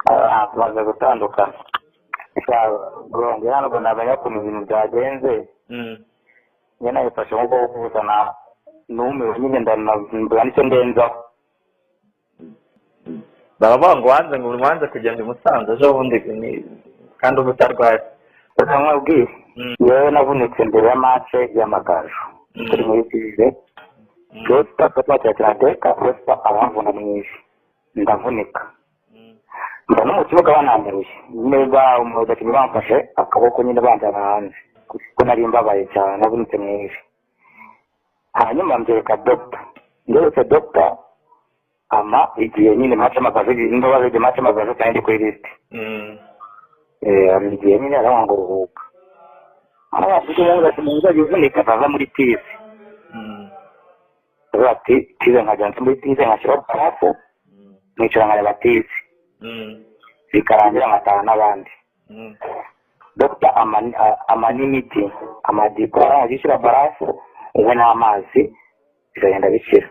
Tumaze gutandukana. Bro, ntabwo namenya ukuntu ibintu byagenze. Njye nabifashe nko guhuza na numiwe nyine, ndanavuga nicyo ndenzaho. Baravuga ngo wanze, ngo wanze kugenda i Musanze ejo bundi kandi uba utarwaye. Reka nkubwire, yewe navunitse mbere ya match y'Amagaju turi muri tize. Prosper twakira teka, Prosper aramvuna mu ivi, ndavunika. Mba no mu kibuga bananteruye niba abakinnyi bamfashe akaboko nyine banjyana hanze, kuko nari mbabaye cyane, navunitse mu ivi. Hanyuma mbyereka dogita, ngeretse dogita ama igihe nyine match y'Amagaju, imbabazi igihe match y'Amagaju kandi ndi kuri lisite. Igihe nyine aravuga ngo ruhuka, aravuga ati umuntu uzajya uvunika azava muri tize. Aravuga ati tize nkajya muri tize nkashyiraho barafu, nkicara nkareba tize, bikarangira nkataha n'abandi. Dogita ama n'imiti amadiko, arangije ushyira barafu unywe n'amazi bizagenda bikira.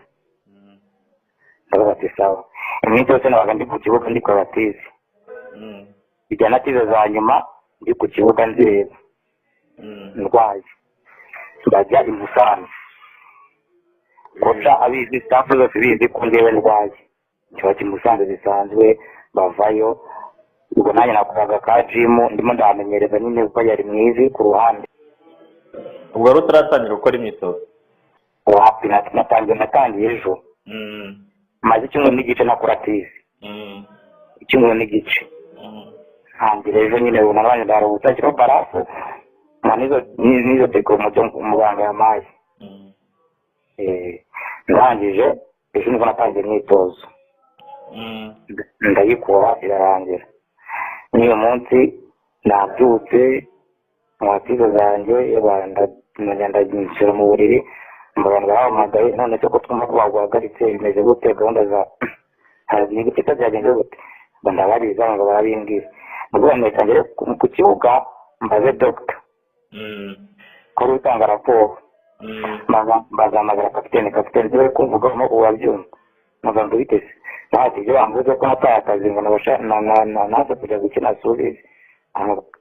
Ndavuga ati sawa. Iminsi yose nabaga ndi ku kibuga ndi kureba tize, bijya na tize za nyuma ndi ku kibuga nzireba ndwaye. Ndajya i Musanze, coach abizi, staff zose bizi ko njyewe ndwaye. Kiba i Musanze bisanzwe, bavayo. Ubwo nanjye nakoraga ka gym, ndimo ndahamenyereza nyine kuko yari mu ivi ku ruhande. Ubwo wari utaratangira gukora imyitozo? Wapi, natangiye ejo. Maze icyumweru n'igice nakora tize, icyumweru n'igice. Ntangira ejo nyine, ubu narwanye, ndaruhutse, nshyiraho barafu nka n'izo deko muganga yampaye. Ndangije ejo nibwo natangiye imyitozo, ndayikora irarangira. N'uyu munsi nabyutse mu tize zanjye, ndagenda mu buriri, mbona barahamagaye: "None se ko twumva ko baguhagaritse, bimeze gute? Gahunda za ni gute byagenze gute?" Ngo ndabariza ngo barabimbwira. Ndavuga ngo reka ngere ku kibuga mbaze dogita ko ari utanga raporo. Bazahamagara kapitene. Kapitene niba ari kumvuga urabyumva. Amagambo biteze ntacyo, ibyo bamvuze ko nataye akazi, ngo naze kujya gukina subizi.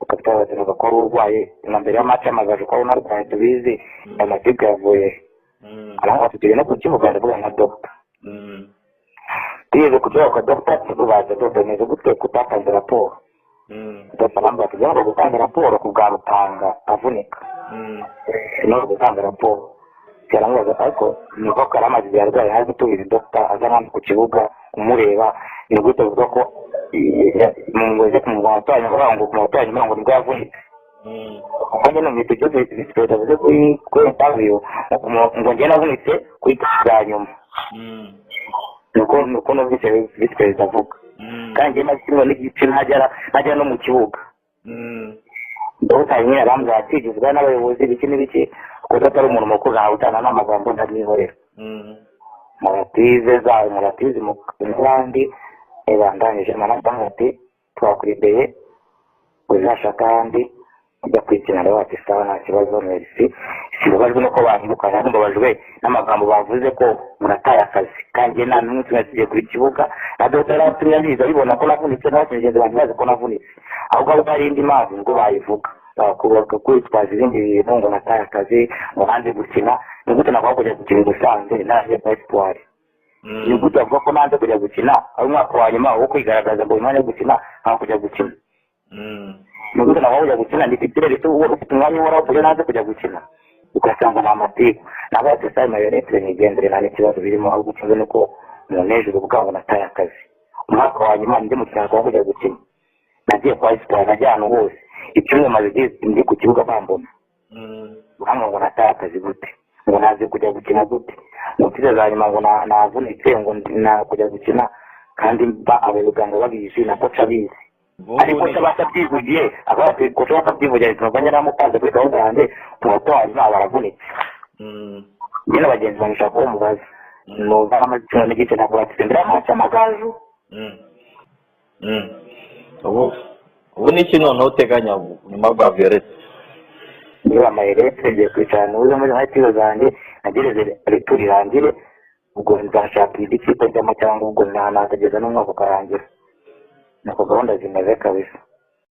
Kapitene batenaga ko wari urwaye na mbere ya match y'Amagaju, ko wari unarwaye tubizi, amakipe yavuye. Aravuga ati tugende ku kibuga. Ndavuga nka dogita, tugeze ku kibuga kwa dogita, tubaza dogita: "Meze gute kutatanze raporo?" Dogita arambwira ati ngo gutanga raporo ku bwa Rutanga avunika no gutanga raporo. Yaramubaza, ariko nuko ko yari amaze igihe arwaye hazi tubizi, dogita aza hano ku kibuga umureba, ni gute avuga ko mu ngo ku munota wa nyuma, ngo ku munota wa nyuma ngo nibwo yavunitse? Kuko njye numvise ibyo visi perezida avuze kuri interview, ngo njye navunitse kuri bwa nyuma. Nuko numvise visi perezida avuga, kandi njye maze icyumweru n'igice ntajya no mu kibuga. Dogita nyine arambwira ati givugana n'abayobozi ibiki n'ibiki, kuko atari umuntu mukuru ntawe utana n'amagambo, ndamwihorera. Muratize zawe, muratize n'abandi bandangije amanota ati twakuribeye, uzashaka ahandi ujya kwikina. Rero ati sawa, nta kibazo, merci. Sibabajwe nuko banyirukanye, ahubwo mbabajwe n'amagambo bavuze ko murataye akazi, kandi nta n'umwe tugiye kuri kibuga na dogita yari abizi, abibona ko navunitse, n'abakinnyi bagenzi banjye bazi ko navunitse. Ahubwo abo hari indi mpamvu nibwo bayivuga, kwitwaza ibindi bintu ngo nataye akazi, ngo hanze gukina. Ni gute nakuba kujya gukina i Musanze naragiye kwa Espoir? Ni gute bavuga ko nanze kujya gukina, ari umwaka wa nyuma wo kwigaragaza, ngo umwanya wo gukina ntabwo kujya gukina? Ni gute nakuba kujya gukina ndi titulaire, ufite umwanya uhoraho, kujya nanze kujya gukina? Ugasanga ni amatiku. Nabo ati sawa, mayonete nigendere, nta n'ikibazo birimo. Ahubwo ikibazo ni uko umuntu hejuru uvuga ngo nataye akazi, umwaka wa nyuma ndi mu kirango wo kujya gukina, nagiye kwa Espoir, nagiye ahantu hose, icyumweru maze ndi ku kibuga bambona. Hano ngo nataye akazi gute? Ngo naze kujya gukina gute? Ngo tize za nyuma ngo navunitse, ngo na kujya gukina kandi abaganga babizi na coach abizi. Ariko coach batabyivugiye, akaba coach batabyivugiye, ati nubwo naramupanze kuri gahunda yanjye, ku munota wa nyuma baravunitse. Nyine bagenzi banjye ushaka ko mubaza, numva amaze icyumweru n'igice ntabwo batsinze mbere y'amaci y'Amagaju. Ubu ni iki noneho uteganya nyuma bwa Violette? Niba amayerete ngiye kwicara nuze muri nka tizo zanjye, ntegereze retour irangire, ubwo nzashaka indi kipe njyamo, cyangwa ubwo nakageza n'umwaka ukarangira. Nuko gahunda zimeze kabisa.